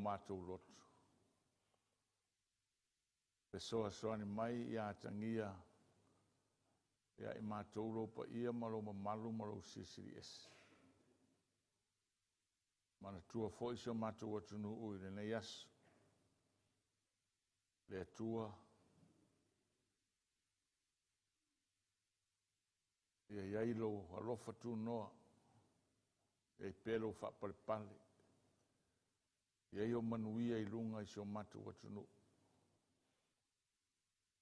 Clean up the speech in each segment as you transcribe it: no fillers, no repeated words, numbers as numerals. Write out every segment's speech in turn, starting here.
matou loto. Fesoasoani mai ia atagia ia i matou lou paia ma lou mamalu ma lou Silisili Ese. Manatua foi si o matou atunuu i lenei aso. Le Atua, ia i ai lou alofa tunoa, ia i ai pea lou faapalepale, ia i ai ou manuia i luga o si o matou atunuu.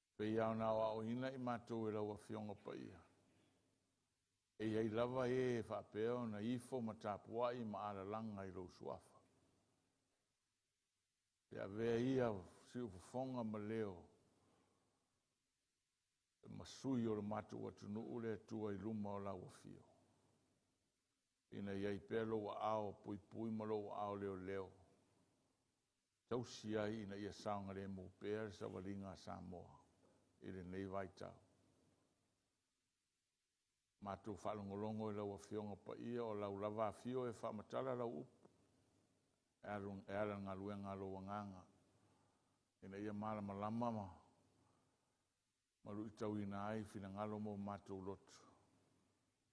E pei lava ona aoaoina i matou e lau Afioga Paia, e i ai lava e e faapea ona ifo ma tapuai ma alalaga i lou Suafa. Ia avea ia siufofoga ma leo ma sui o le matou atunuu le Atua i luma o lau afio, ina ia i ai pea lou aao puipui ma lou aao leoleo, tausi ai ina ia saogalemu pea le savaliga a Samoa i lenei vaitau. Matou faalogologo i lau Afioga Paia o lau lava afio e faamatala lau upu e ala i le galuega a lou Agaga ina ia malamalama ma luitauina ai finagalo ma o matou loto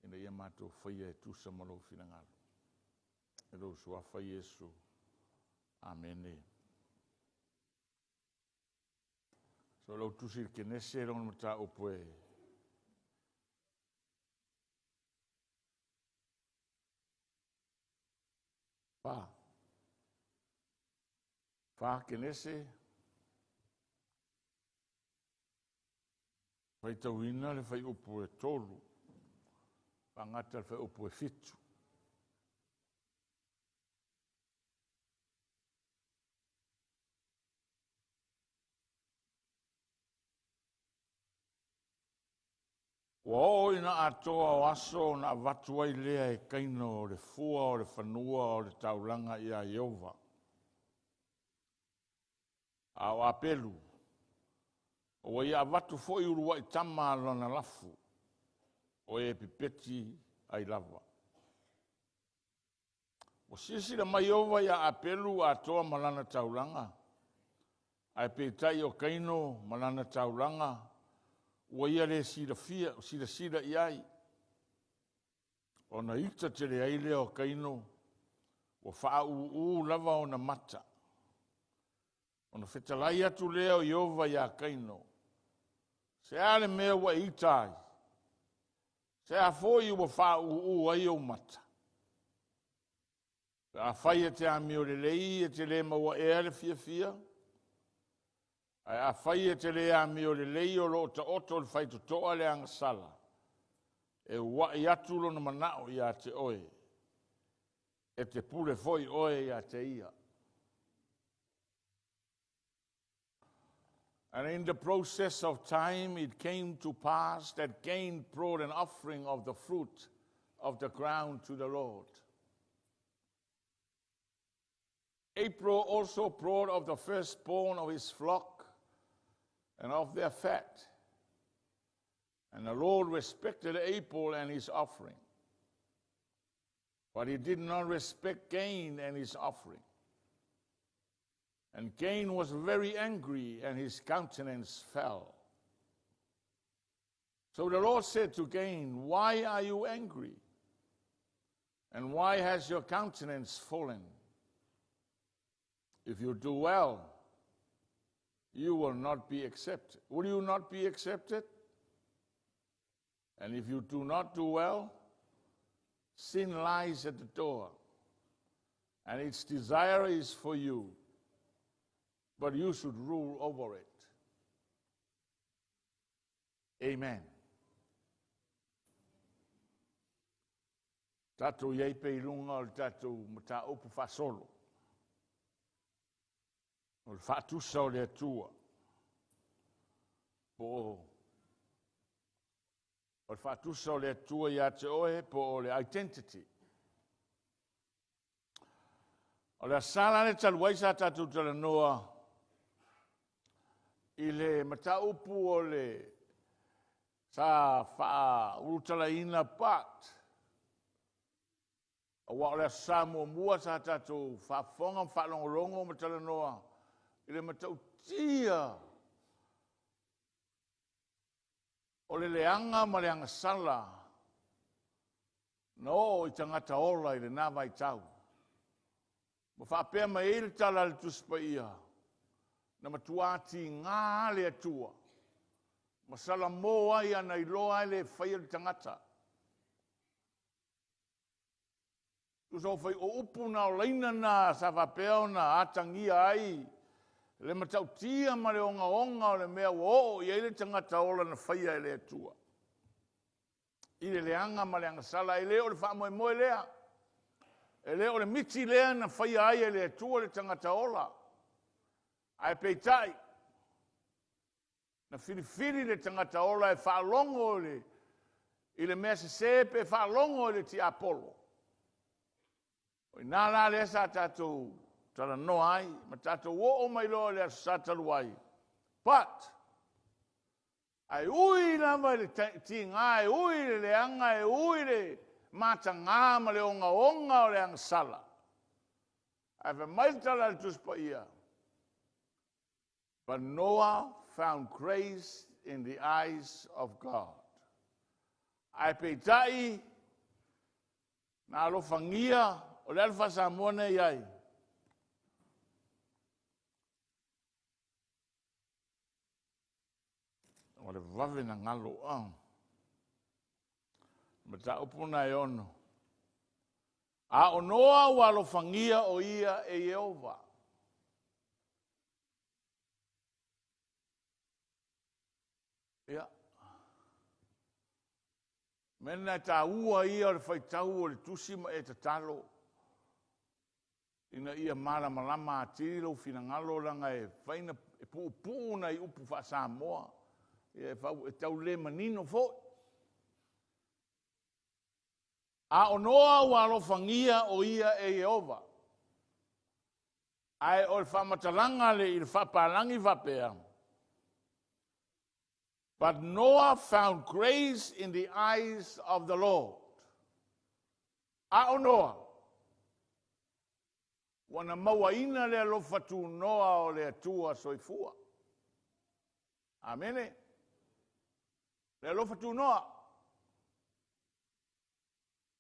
ina ia matou faia e tusa ma lou finagalo. I lou Suafa Iesu. Amene. So, lau tusi i le Kenese lona mataupu e 4. 4 Kenese, faitauina le fuaiupu e 3 faagata le fuaiupu e 7. Ua oo ina atoa o aso ona avatu ai lea e Kaino o le fua o le fanua o le taulaga ia Ieova. A o Apelu, ua ia avatu foi uluai tama a lona lafu, o e pipeti ai lava. Ua silasila mai Ieova ia Apelu atoa ma lana taulaga, ae peitai o Kaino ma lana taulaga ua ia le silafia, silasila i ai, ona ita tele ai lea o Kaino, ua faauuu lava ona mata. Ona fetalai atu lea o Ieova ia Kaino, se a le mea ua e ita ai? Se a foi ua faauuu ai ou mata? Pe afai e te amio lelei, e te le maua ea le fiafia? Ae afai e te le amio lelei, o lo o taoto i le faitotoa le agasala, e ua'i atu lona manao ia te oe, e te pule foi oe ia te ia. And in the process of time it came to pass that Cain brought an offering of the fruit of the ground to the Lord. Abel also brought of the firstborn of his flock and of their fat. And the Lord respected Abel and his offering. But he did not respect Cain and his offering. And Cain was very angry, and his countenance fell. So the Lord said to Cain, Why are you angry? And why has your countenance fallen? If you do well, you will not be accepted. Will you not be accepted? And if you do not do well, sin lies at the door, and its desire is for you, but you should rule over it. Amen. Tatou i ai pe i luga o le tatou mataupu faasolo. O le faatusa o le Atua. Po o le faatusa o le Atua ia te oe po o le identity. O le Aso Sa le talu ai sa tatou talanoa i le mataupu o le sa faaulutalaina but. Aua o le Aso Sa muamua sa tatou faafofoga ma faalogologo ma talanoa i le matautia o le leaga ma le agasala na oo i tagata ola i lena vaitau. Ma faapea mai ai le tala a le Tusi Paia, na matua tiga lava le Atua ma salamo ai, ana iloa e le faia le tagata. Tusa o upu na, o laina na sa faapea ona atagia ai le matautia ma le ogaoga o le mea ua oo i ai le tagata ola na faia e le Atua i le leaga ma le agasala. E le o le faamoemoe lea, e le o le miti lea na faia ai e le Atua le tagata ola, ae peitai na filifili le tagata ola e faalogo i le mea sese pe faalogo i le tiapolo. O i ina la lea sa tatou talanoa ai ma tatou oo mai loa i le Aso Sa talu ai. But, ae ui lava i le tiga, e ui i le leaga, e ui i le mataga ma le ogaoga o le agasala, ae fai mai le tala a le Tusi Paia, "But Noah found grace in the eyes of God." Ae peitai na alofagia, o le a le faa-Samoa na e i ai? O le vave ona galo. Mataupu lena e 6. A o Noa ua alofagia o ia e Ieova. Ia, o le mea lena e taua ia o le faitau o le tusi ma e tatalo ina ia malamalama atili lou finagalo, leaga e fai ma puupuu nai upu faa-Samoa, e tau le manino foi. A o Noa ua alofagia o ia e Ieova. Ae o le faamatalaga i le faapalagi faapea, "But Noah found grace in the eyes of the Lord." A o Noa, ua na mauaina le alofa tunoa o le Atua Soifua. Amene. Le alofa tunoa.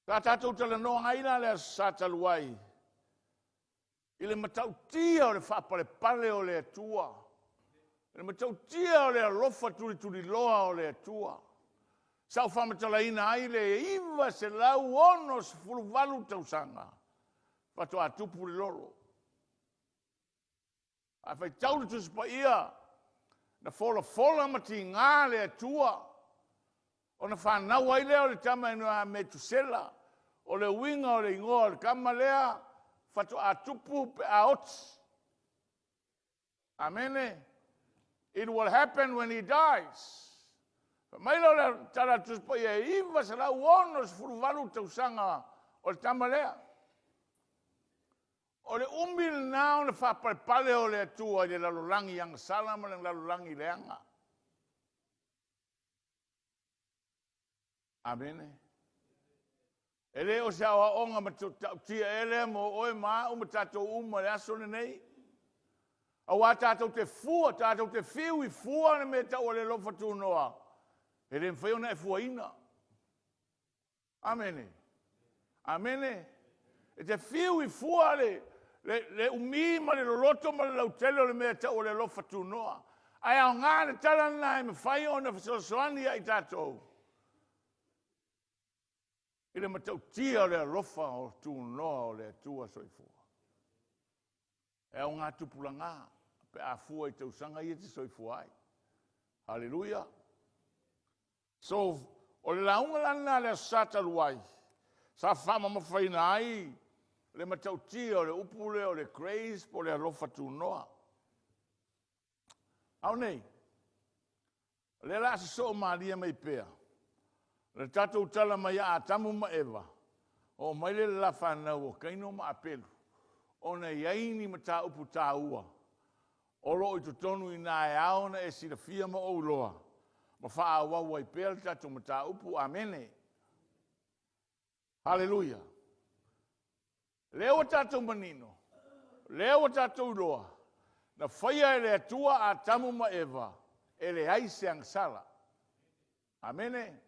Sa tatou talanoa ai la le Aso Sa talu ai i le matautia o le faapalepale o le Atua, le matautia o le alofa tulituliloa o le Atua. Sa ou faamatalaina ai le 968 tausaga faatoa tupu le lolo. A faitau le Tusi Paia, na folafola ma tiga le Atua ona fanau ai lea o le tama e igoa ia Metusela. O le uiga o le igoa o le tama lea, faatoa tupu pe a oti. Amene. It will happen when he dies. Fai mai lea o le tala a le Tusi Paia, e 968 tausaga o le tama lea. O le umi lena ona faapalepale o le Atua i le lalolagi agasala ma le lalolagi leaga. Amene. E le o se aoaoga matautia ea lea mo oe ma au ma tatou uma i le aso lenei? Aua tatou te fua, tatou te fiu i fua le mea e tau o le alofa tunoa, e le mafai ona e fuaina. Amene. Amene. E te fiu i fua le umi ma le loloto ma le lautele o le mea e tau o le alofa tunoa. Ae aoga le tala lena e mafai ona fesoasoani ia i tatou i le matautia o le alofa o tunoa o le Atua Soifua. E aoga tupulaga pe a fua i tausaga ia e te soifua ai. Haleluia. So, o le lauga la lena le Aso Sa talu ai, sa faamamafaina ai le matautia o le upu lea o le grace po o le alofa tunoa. A o nei, o lea o le a sosoo malie mai pea le tatou tala mai ia Atamu ma Eva, oo mai lea i le la fanau o Kaino ma Apelu, ona e i ai ni mataupu taua o lo o i totonu i ina e ao ona e silafia ma ou iloa ma faaauau ai pea le tatou mataupu. Amene. Haleluia. Lea ua tatou manino, lea ua tatou iloa, na faia e le Atua Atamu ma Eva e leai se agasala. Amene.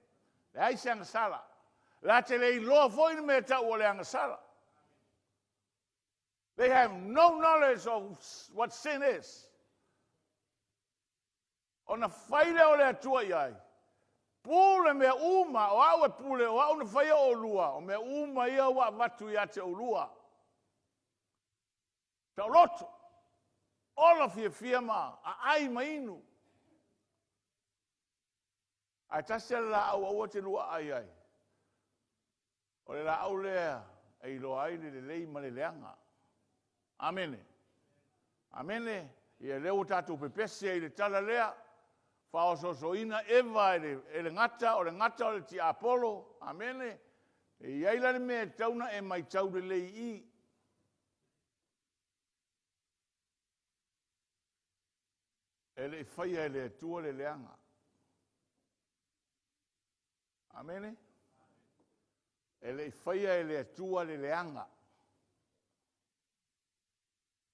Leai se agasala. La te le iloa foi le mea e tau o le agasala. They have no knowledge of what sin is. Ona fai lea o le Atua i ai, pule mea uma, o au e pule, o au na faia oulua, o mea uma ia ua avatu ia te oulua. Taoloto, ola fiafia ma aai ma inu. Ae tasi le laau aua te lua aai ai. O le laau lea e iloa ai le lelei ma le leaga. Amene. Amene. Ia lea ua tatou pepese ai i le tala lea. Faaosoosoina Eva e le gata, o le gata o le tiapolo. Amene. E i ai la le mea e tatau ona e matau lelei i i. E le i faia e le Atua le leaga. Amene. E le i faia e le Atua le leaga.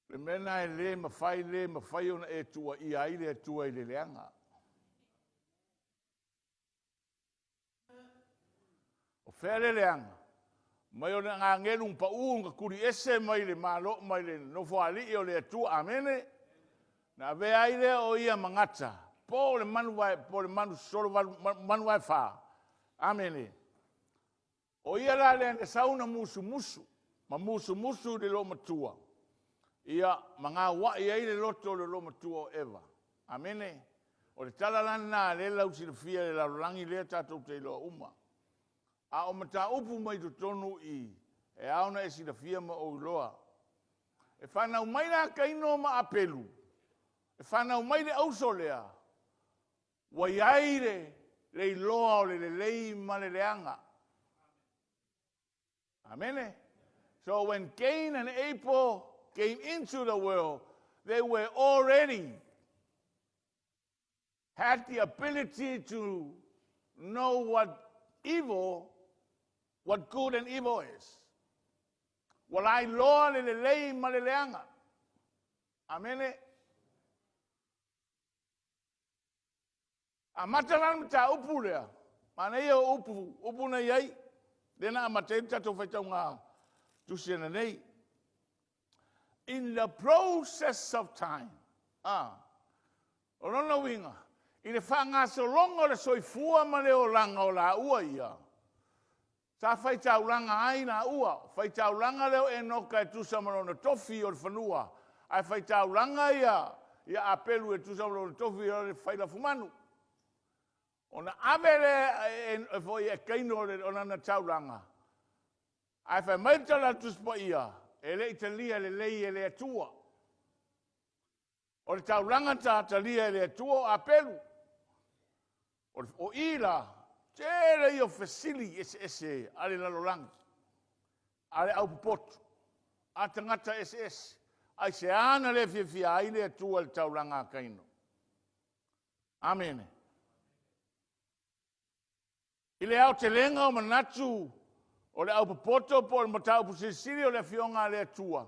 Le mea lena e le mafai, le mafai ona e tuuaia ai le Atua i le leaga. O fea le leaga? Mai o le agelu na pau na tuliese mai le Malo, mai le Nofoalii o le Atua. Amene. Na avea ai lea o ia ma gata, po o le manu sosolo manu vae fa. Amene. O ia la lea na sau na musumusu ma musumusu i le loomatua, ia ma gauai ai le loto o le loomatua o Eva. Amene. O le tala la lena lea e lausilafia e le lalolagi lea tatou te iloa uma. A o mataupu mai totonu i i, e ao ona e silafia ma ou iloa. E fanau mai la Kaino ma Apelu, e fanau mai le auso lea, ua i ai le iloa o le lelei ma le leaga. Amene. So when Cain and Abel came into the world, they were already had the ability to know what evil, what good and evil is. Ua lailoa le lelei ma le leaga. Amene. Amata la le mataupu lea, manaia o upu, upu na i ai, lea na amata ai le tatou faitauga tusi nei. In the process of time. Ah, o lona uiga, i le faagasologa o le soifua ma le olaga o laua ia, sa faitaulaga ai laua. Faitaulaga lea o Enoka e tusa ma lona tofi o le fanua, ae faitaulaga ia Apelu e tusa ma lona tofi o le failafumanu. Ona ave lea e foi e Kaino o lana taulaga, ae fai mai le tala a le Tusi Paia, e le i talia lelei e le Atua. O le taulaga sa talia e le Atua o Apelu. O i la, tele ia o fesili eseese a le lalolagi, a le aupopoto, a tagata eseese. Aisea na le fiafia ai le Atua i le taulaga a Kaino? Amene. I le aotelega o manatu o le aupopoto po o le mataupu silisili o le Afioga a le Atua,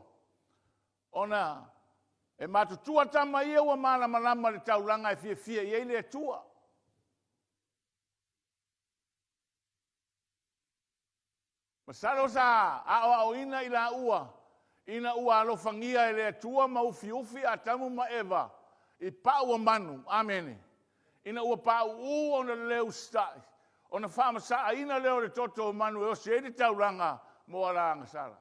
ona e matutua tama ia ua malamalama i le taulaga e fiafia i ai le Atua. Masalo sa aoaoina i laua ina ua alofagia e le Atua ma ufiufi Atamu ma Eva i pau o manu. Amene. Ina ua pauu ona le usitai, ona faamasaaina lea o le toto o manu e osi ai le taulaga mo ala agasala.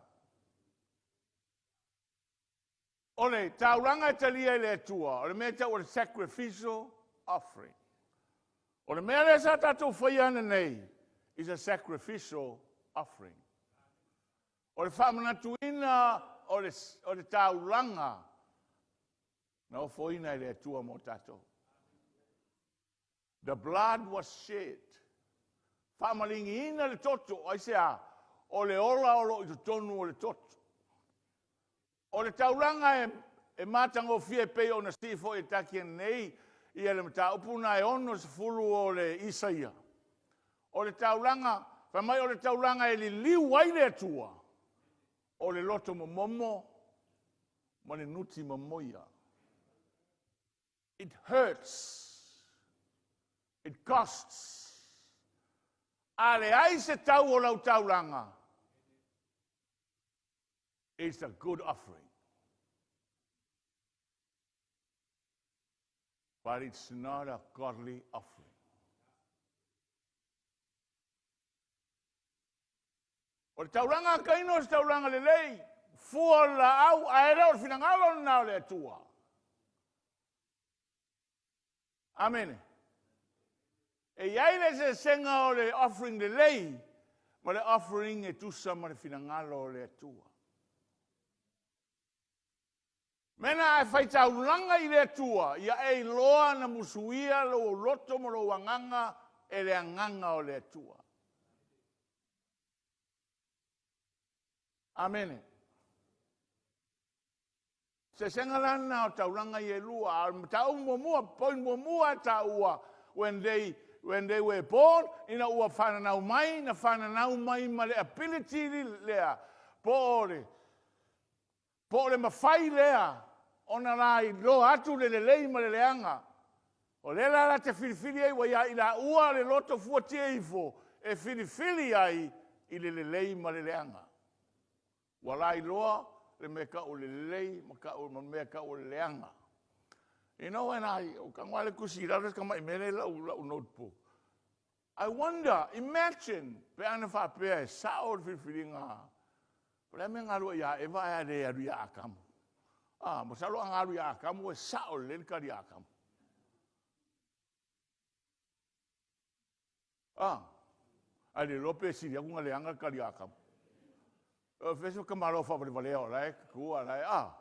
O le taulaga e talia e le Atua, o le mea e tau o le sacrificial offering. O le mea lea sa tatou faia ananei is a sacrificial offering. O le faamanatuina o le taulaga na ofoina e le Atua mo tatou. The blood was shed. Faamaligiina le toto, aisea? O le ola o lo o i totonu o le toto. O le taulaga e matagofie pei ona sii foi e taatia nei ia le mataupu lena e 60 o le Isaia. O le taulaga, fai mai o le taulaga e liliu ai le Atua. O le loto momomo ma le nuti momoia. It hurts. It costs. A leai se tau o lau taulaga, it's a good offering. But it's not a godly offering. O le taulaga a Kaino o se taulaga lelei, fua o le laau, ae le o le finagalo lena o le Atua. Amene. E i ai le eseesega o le offering lelei ma le offering e tusa ma le finagalo o le Atua. Mena ae faitaulaga i le Atua, ia e iloa na musuia lou loto ma lou agaga e le agaga o le Atua. Amene. Sesega la na o taulaga ia e lua. A o le mataupu muamua, point muamua e taua, when they were born, ina ua fananau mai, na fananau mai ma le ability lea, po o le mafai lea, ona la iloa atu le lelei ma le leaga. O lea la la te filifili ai ua ia i laua le loto fuatia ifo e filifili ai i le lelei ma le leaga. Ua la iloa le mea tau o le lelei ma mea tau o le leaga. And I, o tago le tusi i lalo tamai mea lea lau notebook. I wonder, imagine, pe ana faapea e sao le filifiliga. O le a mea galue ia Eva ae le alu ia Atamu. Ah, masalo a galu ia Atamu e sao lelei le tali a Atamu. Ah, ae le iloa pe sili atu na leaga le tali a Atamu. O fea ka malo faavalevalea o la e tutua la e ah.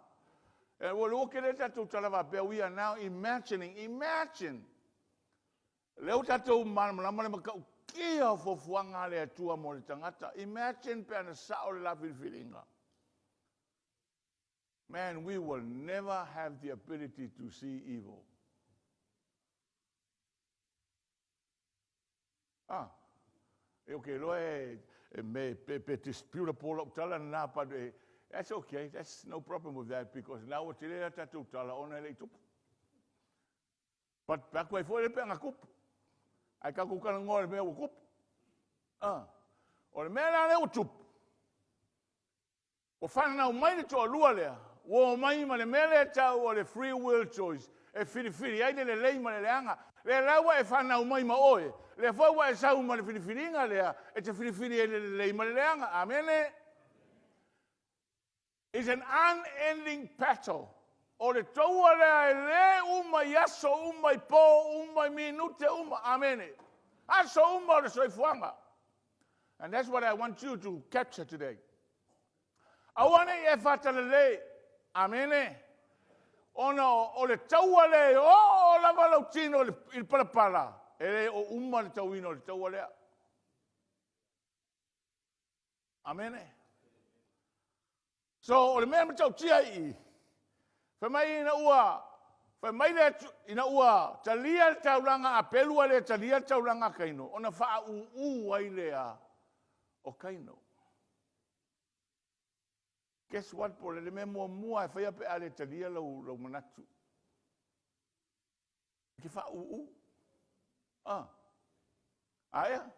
E ua lua tele tatou tala faapea, we are now imagining, imagine. Lea ua tatou malamalama le matautia o fuafuaga a le Atua mo le tagata. Imagine pe ana sao le la filifiliga. Man, we will never have the ability to see evil. Ah, e okay, loa e me pe dispute po lau tala na, but that's okay. That's no problem with that because now ua tele la tatou tala ona e le i tupu. But pe atu ai foi le pe aga tupu. Ai tatou talanoa le mea ua tupu. Ah, o le mea la lea ua tupu. Ua fananau mai le toalua lea, ua o mai ma le mea lea tau o le free will choice, e filifili ai le lelei ma le leaga. Lea la ua e fanau mai ma oe, lea foi ua e sau ma le filifiliga lea, e te filifili ai le lelei ma le leaga. Amene. It's an unending battle. O le taua lea e le uma i aso uma i po uma i minute uma. Amene. Aso uma o le soifuaga. And that's what I want you to capture today. Aua ne i e faatalale. Amene. Ona o le taua lea e oo lava lau tino i le palapala, e le o uma le tauina o le taua lea. Amene. So, o le mea matautia i i, fai mai ina ua, fai mai le ina ua talia le taulaga a Apelu a le talia le taulaga a Kaino, ona faaūū ai lea o Kaino. Guess what, po le mea muamua e faia pe a le talia lau manatu. E te faaūū. Ah. Aia.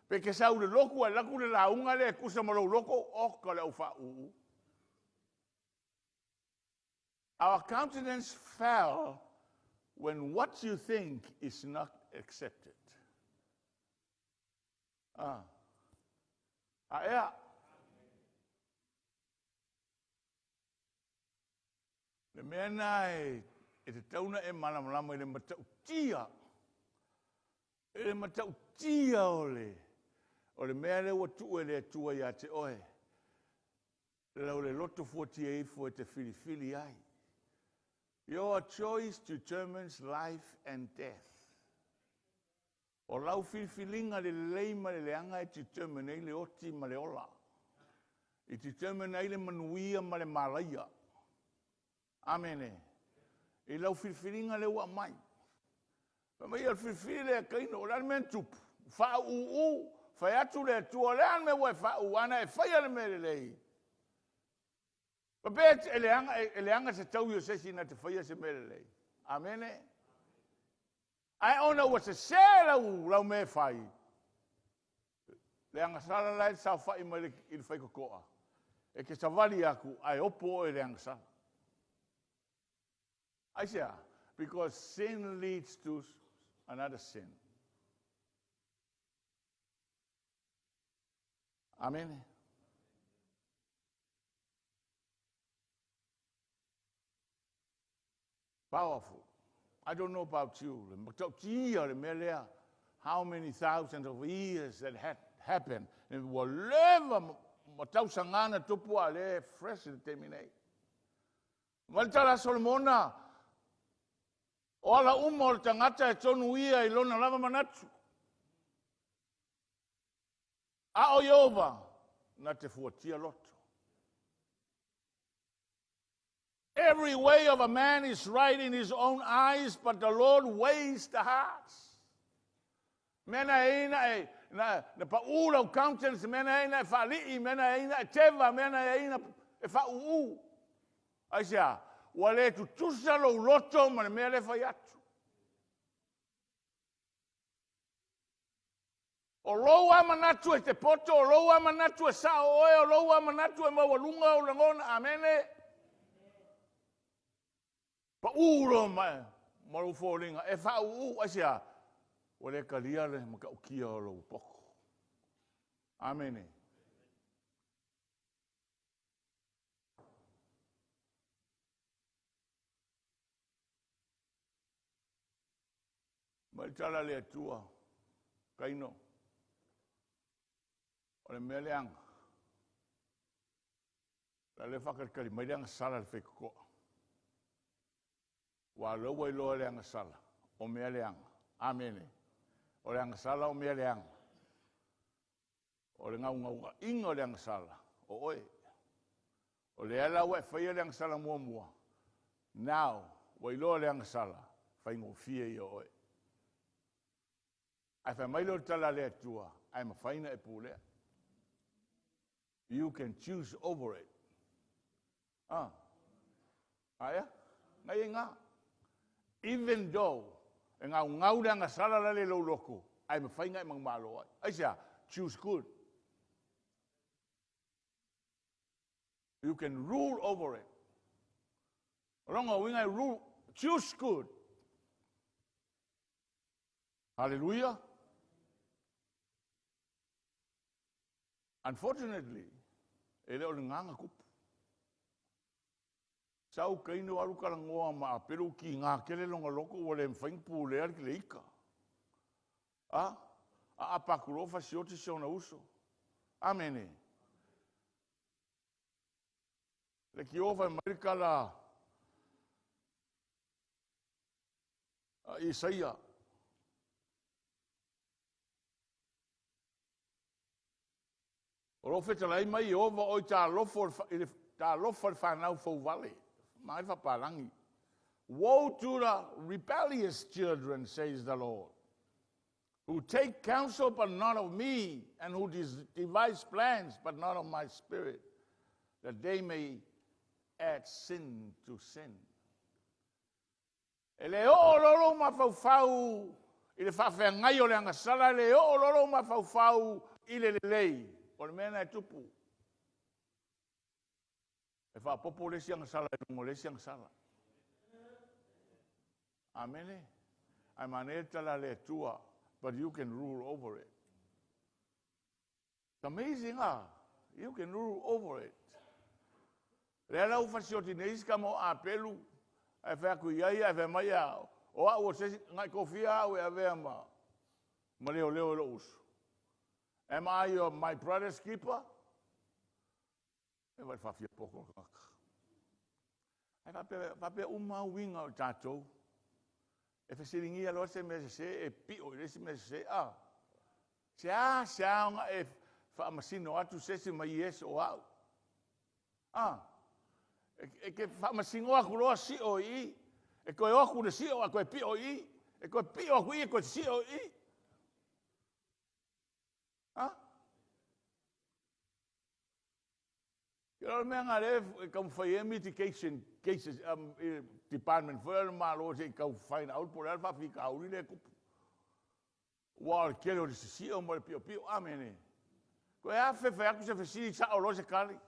Pe ke sau le loku ai laku le lauga le tusa ma lou loko, o ka le au faaūū. Our countenance fell when what you think is not accepted. Ah. Aea. Le mea na e te tauna e malamalama i le matautia. E le matautia o le mea lea ua tuu e le Atua ia te oe. Lau le loto fuatia ifo e te filifili ai. Your choice determines life and death. O lau filifiliga le lelei ma le leaga e determine ai le oti ma le ola. E determine ai le manuia ma le malaia. Amene. I lau filifiliga le ua mai. Fai mai o le filifili lea Kaino, o le a le mea na tupu. Faaūū, fai atu le Atua, o le a le mea ua e faaū, ana e faia le mea lelei. Faapea e leaga, e leaga se taui o se isi na te faia se mea lelei. Amene. Ae ona ua sesē lau mea e fai, le agasala la e saofai mai i le faitotoa, e te savali atu ae opo oe i le agasala. Aisea? Because sin leads to another sin. Amene. Powerful. I don't know about you. Le matautia o le mea lea. How many thousands of years that had happened. Ua leva ma tausaga na tupu a o lea e fresh i le taimi nei. Ma le tala a Solomona, o ala uma o le tagata e tonu ia i lona lava manatu. A o Ieova na te fuatia loto. Every way of a man is right in his own eyes, but the Lord weighs the hearts. Mea na e na e na pau lau countenance, mea na e na e faalii, mea na e na e teva, mea na e na e faauu. Aisea? Ua le tutusa lou loto ma le mea lea e fai atu. O lou lava manatu e te poto, o lou lava manatu e sao oe, o lou lava manatu e maualuga ou lagona. Amene. Pau loa ma lou foliga e faauu. Aisea? Ua le talia le matautia o lou poto. Amene. Mai le tala a le Atua, Kaino, o le mea leaga, la le faatalitali mai le agasala i le faitotoa. Aua o lea ua iloa e le agasala, o mea leaga. Amene. O le agasala o mea leaga. O le naunautaiga o le agasala, o oe. O lea la ua e faia le agasala muamua, now, ua iloa le agasala, faigofie ia o oe. Ae fai mai lea o le tala a le Atua, ae mafai ona e pulea. You can choose over it. Ah. Aia? Na ia ina. Even though e gaugau le agasala la le lou loto, ae mafai ona e manumalo ai. Aisea? Choose good. You can rule over it. O lona uiga e rule, choose good. Hallelujah. Unfortunately, e le o le gā na tupu. Sau Kaino alu talanoa ma Apelu, kiga tele lona loto ua le mafai ona pulea le ita. A aapa atu loa fasioti si ona uso. Amene. Le tio fai mai le tala a Isaia. O lo o fetalai mai Ieova, oi talofa i le fanau fouvale, mai faapalagi. Woe to the rebellious children, says the Lord, who take counsel but not of me, and who devise plans but not of my spirit, that they may add sin to sin. E le oo loa lou mafaufau i le faafeagai o le agasala, e le oo loa lou mafaufau i le lelei, o le mea lena e tupu. E faaopoopo le isi agasala i luga o le isi agasala. Amene. Ae manaia le tala a le Atua, but you can rule over it. It's amazing, ah. You can rule over it. Lea la ua fasioti nei isi tama o Apelu, ae fai atu i ai, ae fai mai a, o au o se isi, na i tofia au e avea ma leoleo i lou uso. Am I your, my brother's keeper? E vai faafia poto le tagata. Ae faapea, faapea uma uiga o tatou. E fesiligia loa se mea sese, e pio i le isi mea sese. Ah, se a se a ona e faamasino atu se isi mai Iesu o au. Ah, e ke faamasino atu loa sio i i. E toe o atu le sio a toe pio i i. E toe pio atu i e toe sio i i. Ah? O le mea lena lea e taumafai ai mitigation cases department foi a le Malo se i tau find out po o le a le faafitauli lea e tupu. Aua o le tele o le sisio ma le piopio. Amene. Toe a fai atu se fesili sao loa se tali.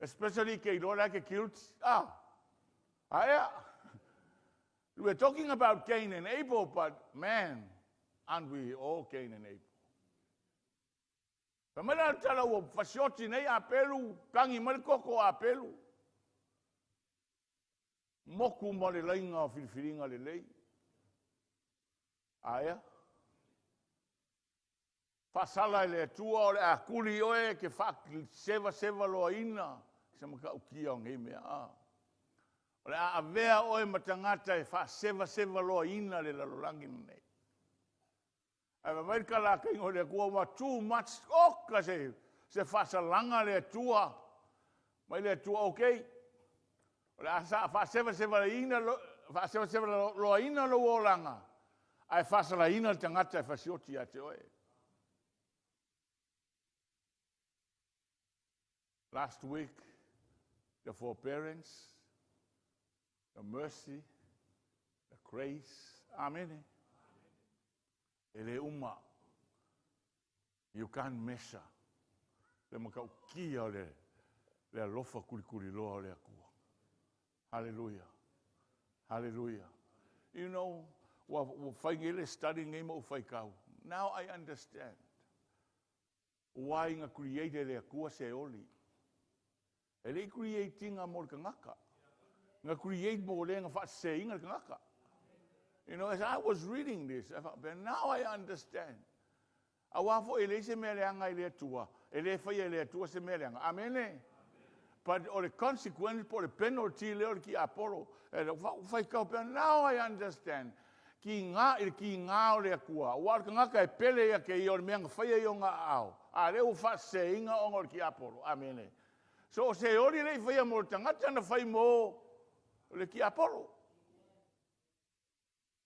Especially ke iloa la e te guilty. Ah, aea. We're talking about Cain and Abel, but man, aren't we all Cain and Abel? Fai mai la le tala ua fasioti nei Apelu, tagi mai le koko o Apelu. Moku ma le laiga o filifiliga lelei. Aea. Faasala e le Atua o le a tuli oe e te faasevaseva loaina se matautia o nei mea. Ah. O le a avea oe ma tagata e faasevaseva loaina le lalolagi lenei. Ae fai mai le tala a Kaino i le Atua ua too much, oka se faasalaga le Atua. Mai le Atua, okay. O le a faasevaseva loaina lou olaga, ae faasalaina le tagata e fasioti ia te oe. Last week, the forbearance, the mercy, the grace. Amen. E le uma. You can't measure le matautia o le alofa kulikuliloa o le Atua. Hallelujah. Hallelujah. You know, ua fai nei le study nei ma ou faitau. Now I understand why na create le Atua Seoli. E le i create ina mo le tagata. Na create mo le na faasesēina le tagata. You know, as I was reading this, I thought, but now I understand. Auā foi e leai se mea leaga i le Atua, e le faia e le Atua se mea leaga. Amene. But o le consequence po o le penalty lea o le tiapolo. E faitau pea, now I understand. Ki ngā, i le ki ngā o le Atua. Ua o le tagata e pele ia te ia o le mea na faia i ona aao. A lea ua faasesēina ona o le tiapolo. Amene. So o Seoli le i faia mo le tagata na fai mo le tiapolo.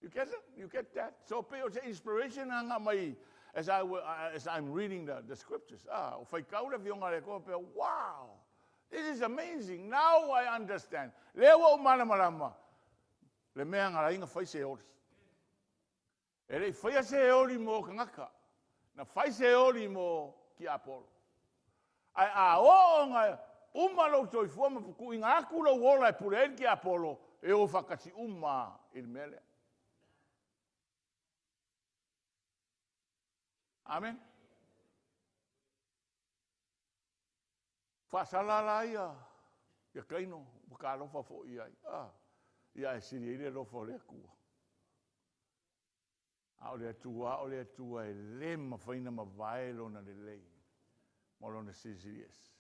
You get it? You get that? So pei o se inspiration na mai as I'm reading the scriptures. Ah, o faitau le afioga a le Atua pea, wow, this is amazing. Now I understand. Lea ua ou malamalama le mea na ala ai ona fai Seoli. E le i faia Seoli mo tagata. Na fai Seoli mo tiapolo. Ae a oo ona uma lou soifua ma tuuina atu lou ola e pule ai le tiapolo, e o faatasi uma i le mea lea. Amen. Faasala la ia ia Kaino ua talofa foi ai. Ah, ia e sili ai le alofa o le Atua. A o le Atua, o le Atua e le mafai ona mavae lona lelei ma lona silisili ese.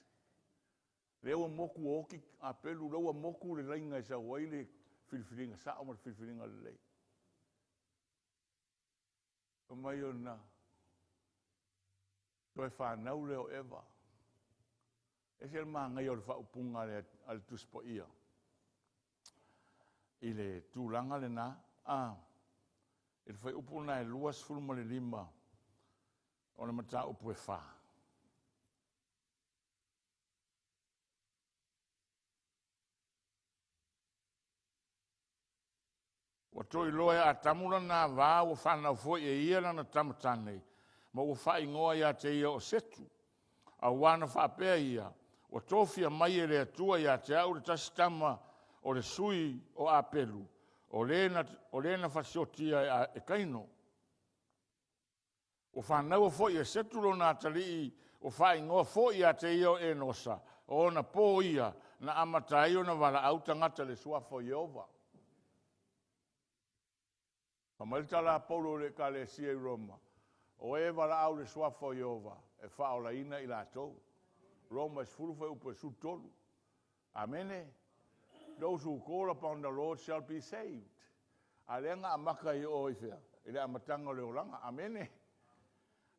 Lea ua motu oti Apelu, lea ua motu le laiga e sau ai le filifiliga sao ma le filifiliga lelei. Fai mai ona toe fanau lea o Eva. E ese le manaia o le faaupuga a le Tusi Paia i le tulaga lena. Ah, i le fuaiupu lena e 25 o le mataupu e 4. Ua toe iloa e Atamu lana ava ua fanau foi e ia lana tama tane, ma ua faaigoa ia te ia o Setu. Auā na faapea ia, ua tofia mai e le Atua ia te au le tasi tama o le sui o Apelu, o le na fasiotia e Kaino. Ua fanaua foi e Setu lona atalii, ua faaigoa foi ia te ia o Enosa, o ona pō ia na amata ai ona valaau tagata i le suafa o Ieova. Fai mai le tala a Paulo i le Ekalesia i Roma, o e valaau i le suafa o Ieova, e faaolaina i latou. Roma e 10 fuaiupu e 13. Amene. Those who call upon the Lord shall be saved. A lea na amata i o i fea, i le amataga o le olaga. Amene.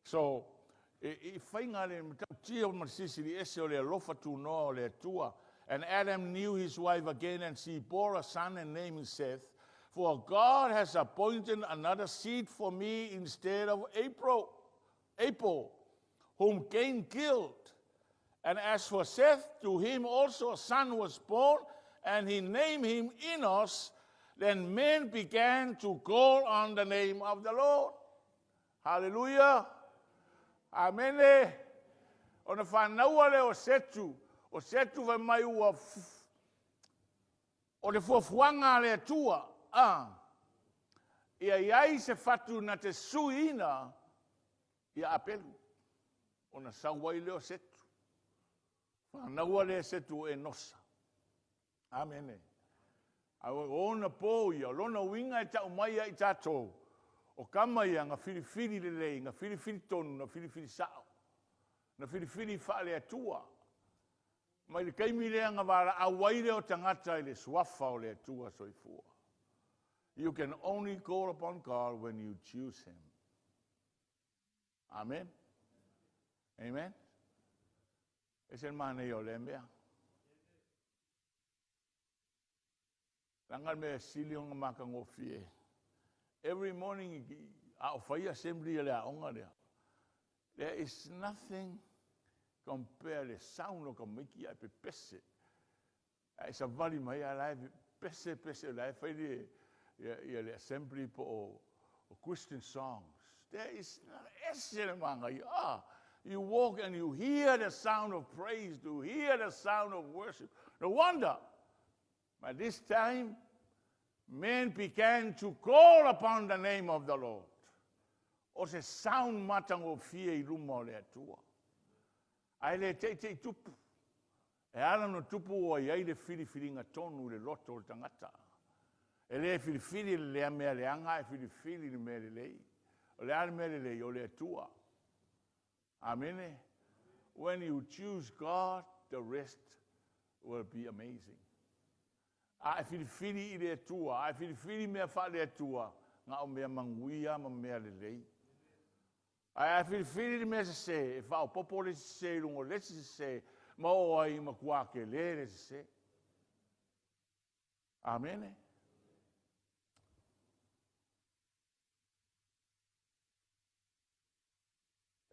So, i faiga le matautia ma le silisili ese o le alofa tunoa o le Atua. And Adam knew his wife again, and she bore a son and named him Seth. For God has appointed another seed for me instead of Abel, whom Cain killed. And as for Seth, to him also a son was born, and he named him Enos. Then men began to call on the name of the Lord. Hallelujah. Amene. Ona fanaua lea o Setu, o Setu fai mai ua o le fuafuaga a le Atua, a ia i ai se fatu na te suiina ia Apelu, ona sau ai lea o Setu. Fanaua lea Setu o Enosa. Amene. A o ona po ia, o lona uiga e tau mai ai tatou, o kama ia na filifili lelei, na filifili tonu, na filifili sao, na filifili faale-Atua. Mai le taimi lea na valaau ai lea o tagata i le suafa o le Atua Soifua. You can only call upon God when you choose Him. Amen. Amen. E se manaia o lea mea. Leaga le mea sili ona matagofie. Every morning a o fai assembly a le aoga lea, there is nothing compare le sound o tamaiti ae pepese. Ae savali mai a la e pese pese la e fai le ia le assembly po o Christian songs. There is ese le manaia. Ah, you walk and you hear the sound of praise, you hear the sound of worship. No wonder, by this time, men began to call upon the name of the Lord. O se sound matagofie i luma o le Atua. Ae le teitei tupu. E ala no tupu ua i ai le filifiliga tonu i le loto o le tagata. E le filifili le lea mea leaga, ae filifili le mea lelei. O le a le mea lelei? O le Atua. Amene. When you choose God, the rest will be amazing. A e filifili i le Atua, a e filifili mea faale Atua, na o mea manuia ma mea lelei. Ae a filifili le mea sese, e faaopoopo le sese i luga o le isi sese, ma oo ai matua tele le sese. Amene.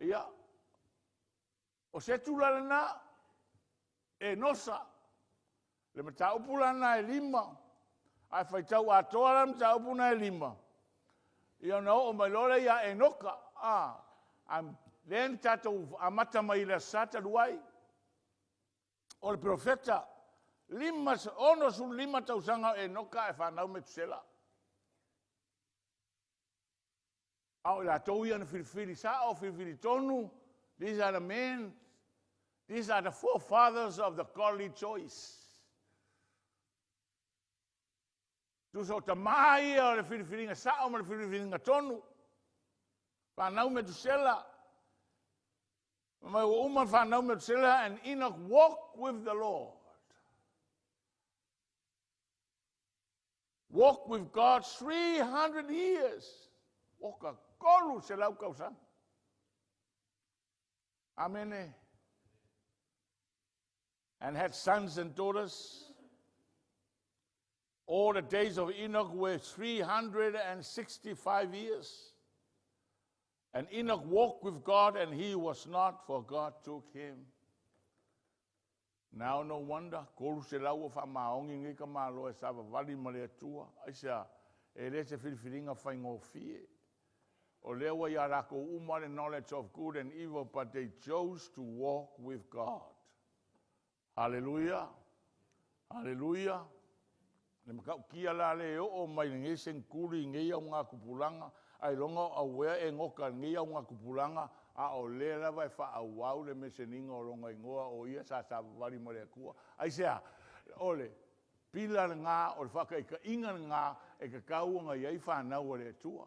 Ia, o se tula lena, e nosa, le mataupu lana e 5, ae faitau atoa la mataupu na e 5, ia ona oo mai loa lea ia Enoka. Lea na tatou amata mai i le Aso Sa talu ai. O le profeta, 65 tausaga o Enoka ae fanau Metusela. A o i latou ia na filifili sao, filifili tonu. These are the men, these are the forefathers of the godly choice. Tusa o tamā ia o le filifiliga sao ma le filifiliga tonu. Fanau Metusela. Mai ua uma fanau Metusela, and Enoch walked with the Lord. Walked with God 300 years. Oka 300 tausaga. Amene. And had sons and daughters. All the days of Enoch were 365 years. And Enoch walked with God, and he was not, for God took him. Now no wonder, 300 o faamaogi nei ka malo e savavali ma le Atua. Aisea, e le se filifiliga faigofie. O lea ua ia lakou uma le knowledge of good and evil, but they chose to walk with God. Hallelujah. Hallelujah. Le matautia la le oo mai lenei seneturi i nei augatupulaga, ailoga o auea e goka i lenei augatupulaga, a o lea lava e faaauau le meseniga o lona igoa o ia sa savavali ma le Atua. Aisea? O le pila lena, o le faataitaiga lena e tatau ona i ai fanau a le Atua.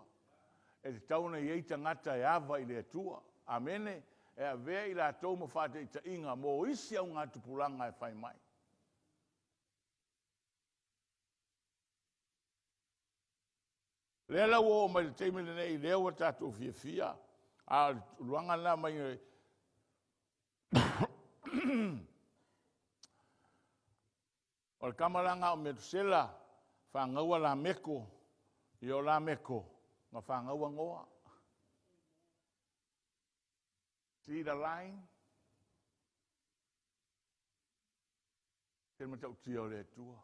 E tatau ona i ai tagata e ava i le Atua. Amene. E avea i latou ma faataitaiga mo isi augatupulaga e fai mai. Lea la ua oo mai le taimi lenei, lea ua tatou fiafia, a o le tulaga lena mai o le tama la na o Metusela, fanaua Lameko, ia o Lameko na fanaua Noa. See the line? Se matautia o le Atua.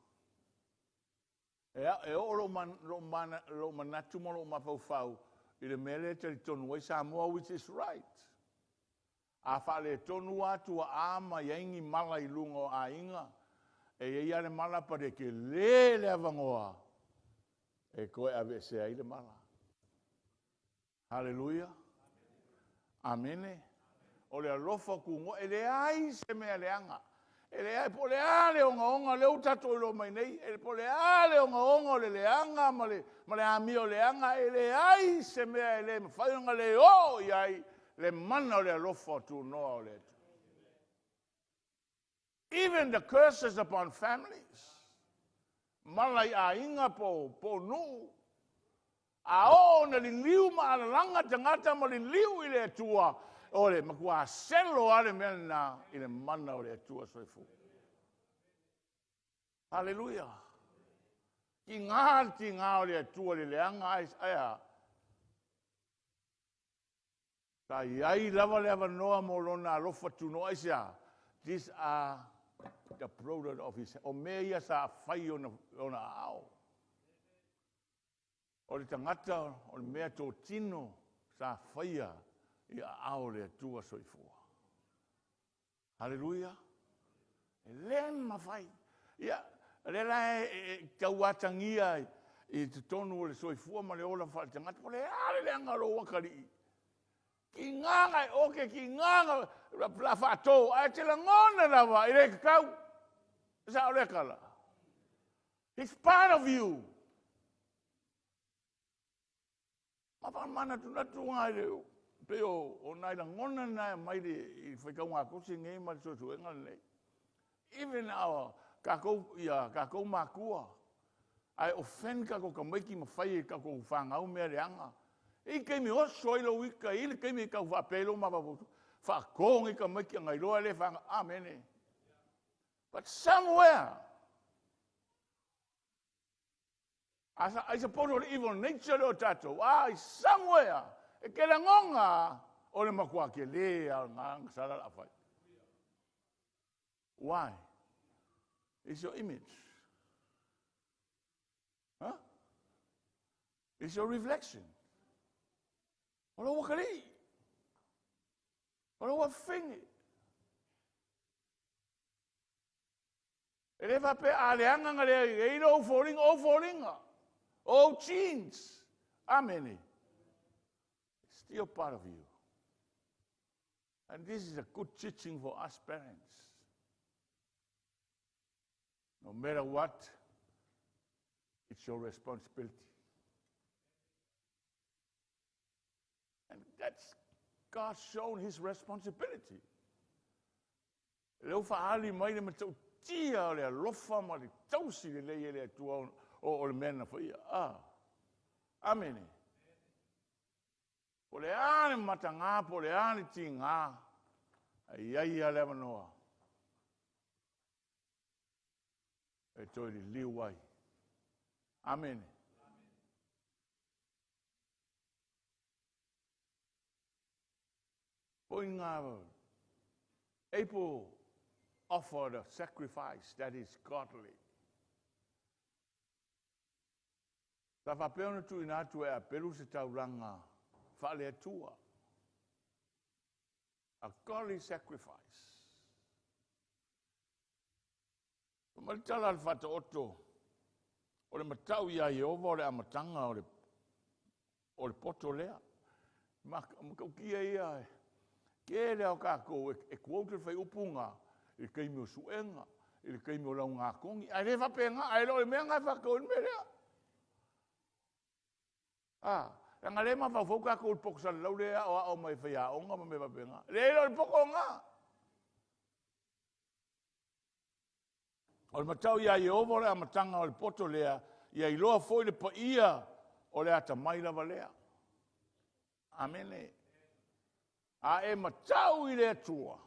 E oo lou manatu ma lou mafaufau i le mea lea e talitonu ai Samoa, which is right. A faaletonu lava tuaa ma i ai ni mala i luga o aiga, e i ai lava le mala, but e tele le avanoa e toe aveesea ai le mala. Hallelujah! Amene. O le alofa tunoa, e leai se mea leaga, e leai po o le a le ogaoga lea ua tatou iloa mai nei, po o le a le ogaoga o le leaga ma le amio leaga, e leai se mea e le mafai ona le oo i ai le mana o le alofa tunoa o le Atua. Even the curses upon families, mala i aiga po o nuu, a oo ina liliu ma alalaga tagata ma liliu i le Atua, o le matua selo lava le mea lena i le mana o le Atua Soifua. Aleluia! Tiga le tiga o le Atua i le leaga, ae a? Sa i ai lava le avanoa mo Lona alofa tunoa. Aisea? These are the product of his, o mea ia sa fai i ona aao. O le tagata o le meatotino sa faia i aao o le Atua Soifua. Aleluia! E le mafai. Ia, o lea la e tau atagia i totonu o le soifua ma le ola faale-tagata, po o le a le leaga o lou atalii, tiga ona e ote, tiga ona faato, ae te lagona lava e le tatau. E sao lea tala? It's part of you. Faamanatunatu lena, pei o nai lagona na e aumai i le faitauga tusi lenei ma le suesuega lenei. Even our, tatou, ia tatou matua, ae offend tatou tamaiti ma fai e tatou fanau mea leaga. E i ai taimi e oso ai lou ita, e i ai le taimi e tau faapea ai lou mafaufau, faato nei tamaiti a na iloa e le fanau. Amene. But somewhere, I suppose o le evil nature lea o tatou, a somewhere, e te lagona o le matua tele lava o le gasala o le a fai. Why? It's your image. Huh? It's your reflection. O lou atalii. O lou afafine. E le faapea a leaga na leai, e i lou foliga, ou foliga, ou genes. Amene. Still part of you. And this is a good teaching for us parents. No matter what, it's your responsibility. And that's God shown His responsibility. Le ua faaali mai le matautia o le alofa ma le tausi lelei e le Atua o le mea na faia. Ah. Amene. Po o le a le mataga, po o le a le tiga, e i ai lava le avanoa e toe liliu ai. Amene. Foi ngā Abel offered a sacrifice that is godly. Sa faapea ona tuuina atu e Apelu se taulaga faale-Atua. A godly sacrifice. Ma le tala a le Faataoto, o le matau iā Ieova o le amataga o le poto lea. Matautia ia, tele lava o tatou e quote le fuaiupu i le taimi o suega, i le taimi o laugatogi, ae le faapena, ae le o le mea lena e faatatau ai le mea lea. Ah, leaga lea e mafaufau tatou i le poto salalau lea e aoao mai e faiaoga ma mea faapena. Leai, e le o le poto lena. O le matau iā Ieova o le amataga o le poto lea, ia iloa foi le paia o le atamai lava lea. Amene. A e matau i le Atua,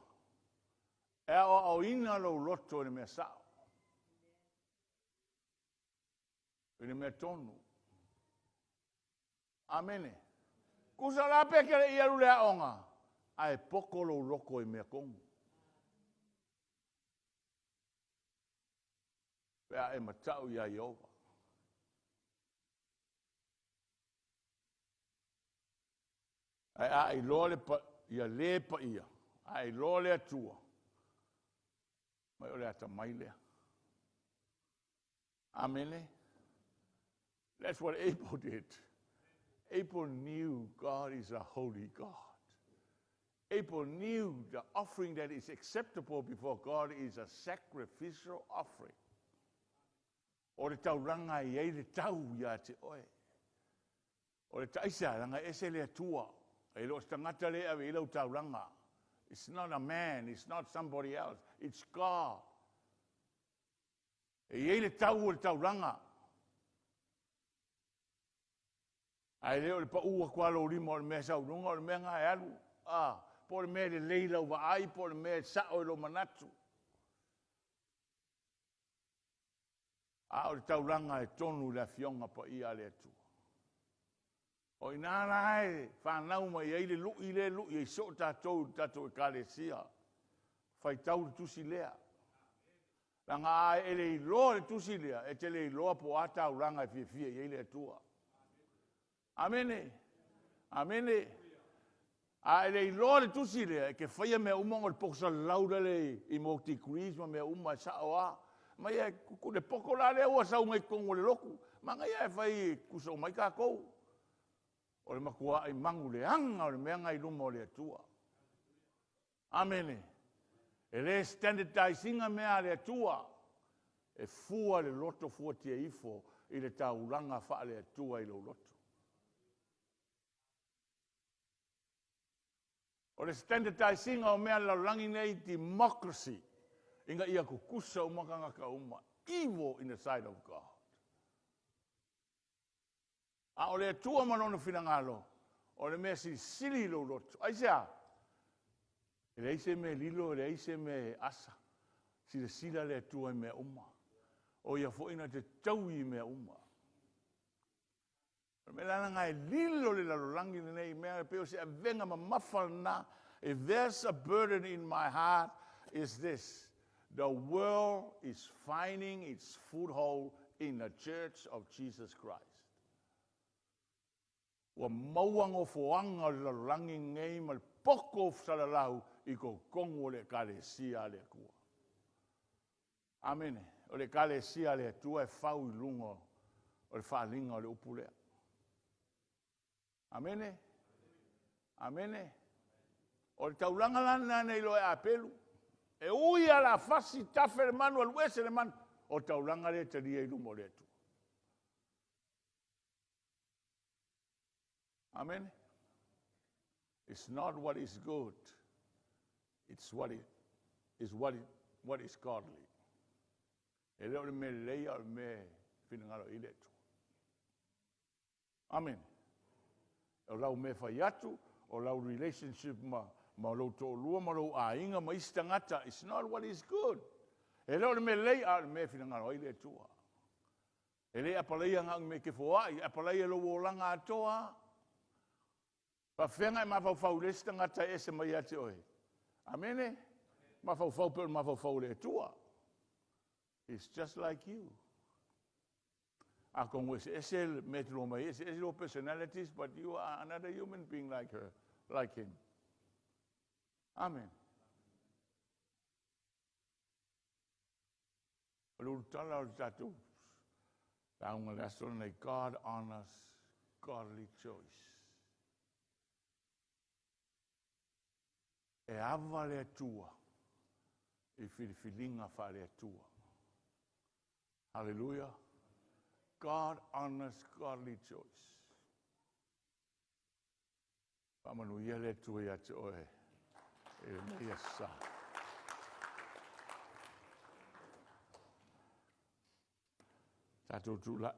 e aoaoina lou loto i le mea sao, i le mea tonu. Amene. Tusa la pe te le i alu le aoga, ae poto lou loto i mea tonu. Pe a e mata'u iā Ieova. Ae a e iloa le ia le paia, a e iloa le Atua, mai o le atamai lea. Amene. That's what Abel did. Abel knew God is a holy God. Abel knew the offering that is acceptable before God is a sacrificial offering. O le taulaga e i ai le tau ia te oe. O le taisa, leaga e ese le Atua. E le o se tagata lea e ave i ai lau taulaga. It's not a man, it's not somebody else, it's God. E i ai le tau o le taulaga. Ae le o le pau atu lava o lou lima o le mea e sau i luga o le mea lena e alu, po o le mea e lelei i lau vaai, po o le mea e sao i lou manatu. A o le taulaga e tonu i le Afioga Paia a le Atua. O i ina la e fanau mai ai le lui lea e lui ai soo tatou i le tatou Ekalesia. Faitau le tusi lea. Leaga a e le iloa le tusi lea, e te le iloa po o a taulaga e fiafia i ai le Atua. Amene. Amene. A e le iloa le tusi lea, e te faia mea uma ona o le poto salalau lele i mea o degrees ma mea uma e sao lava. Mai e le poto la lea ua sau nei i totonu o le lotu, manaia ae fai e tutusa uma ai tatou. O le matuai manuleaga o le mea lena i luma o le Atua. Amene. E le standardize ina mea a le Atua. E fua le loto fuatia ifo i le taulaga faale-Atua i lou loto. O le standardize ina o mea a le lalolagi nei, democracy, ina ia tutusa uma tagata uma. Evil in the sight of God. A o le Atua ma lona finagalo, o le mea silisili i lou loto. Aisea? E leai se mea e lilo, e leai se mea e asa. Silasila le Atua i mea uma. O ia foi na te taui i mea uma. O le mea la lena e lilo le lalolagi lenei i mea, pei o se avega mamafa lena. If there's a burden in my heart, is this. The world is finding its foothold in the church of Jesus Christ. Ua maua nofoaga o le lalolagi lenei ma le poto salalau i totonu o le Ekalesia a le Atua. Amene. O le Ekalesia a le Atua e fau i luga o le faaaliga o le upu lea. Amene. Amene. O le taulaga la lena na iloa e Apelu. E ui lava o le a fasi tafe le manu, alu ese le manu, o le taulaga lea e talia i luma o le Atua. Amen. It's not what is good. It's what is godly. E le o le mea lelei, a o le mea finagalo i le Atua. Amen. O lau mea fai atu, o lau relationship ma lou toalua ma lou aiga ma isi tagata, it's not what is good. E le o le mea lelei, a o le mea finagalo ai le Atua. E le apalaia na o ni mea e te foai, e apalaia lou olaga atoa. Faafefea e mafaufau i le isi tagata e ese mai ia te oe. Amene? Mafaufau pei o le mafaufau o le Atua. It's just like you. Atonu eseese le mea e te lua mai ai, eseese lua personalities, but you are another human being like her, like him. Amen. O le ulutala o le tatou lauga i le aso lenei, God honors godly choice. E ava le Atua i filifiliga faale-Atua. Hallelujah. God honors godly choice. Faamanuia le Atua ia te oe i lenei aso Sa. Tatou tulai.